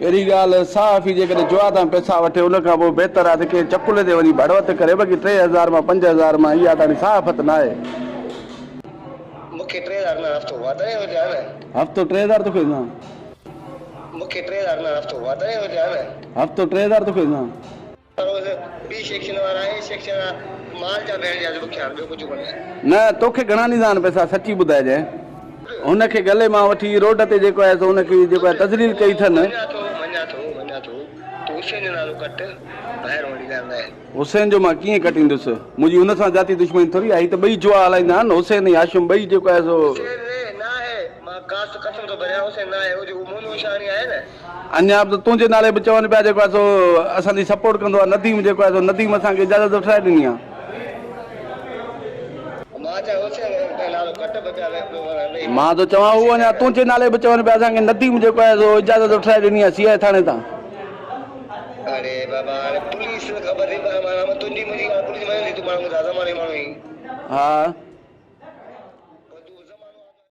پهرين ڳالهه صحافي جيڪڏهن جوا تان پئسا وٺي ان کان پوء بهتر آهي ته ڪنهن چپل تي وڃي ڀڙوت ڪري باقي 3000 مان 5000 مان اها تاڻي صحافت ناهي. مون کي 3000 نه هفتو واڌاري هجي ها نه. هفتو 3000 توکي ڏنا. مون کي 3000 نه هفتو واڌاري هجي ها نه. هفتو 3000 توکي ڏنا. روز بي سيڪشن وارا اي سيڪشن وارا مال جا ڀيڻ جا بکيا آهن ٻيو ڪجهه ڪونهي. نه توکي گهڻا ڏيندا آهن پئسا سچي ٻڌائجانء. هن کي گلي مان وٺي روڊ تي جيڪو آهي سو هن کي جيڪو آهي تذليل ڪئي اٿن. مڃان ٿو مڃان ٿو مڃان ٿو تون حسين جو نالو ڪٽ ڀائر وڻي ڳالهه ناهي. حسين جو مان ڪيئن ڪٽيندس منهنجي هن سان ذاتي دشمني ٿوري آهي هي ته ٻئي جوا هلائيندا آهن حسين ۽ هاشم ٻئي جيڪو آهي سو. حسين ناهي مان قاصد قسم ٿو ڀريان حسين ناهي هو جيڪو مونو شاهاڻي آهي نه. اڃا به ته تنهنجي نالي به چون پيا جيڪو آهي سو اسان جي سپورٽ ڪندو آهي نديم جيڪو آهي سو نديم اسان کي اجازت وٺرائي ڏني آهي. مان ٿو چوان هو اڃا تنهنجي نالي به چون پيا اسان کي نديم جيڪو آهي سو اجازت وٺرائي ڏني آهي سي آء ٿاڻي تان. ها.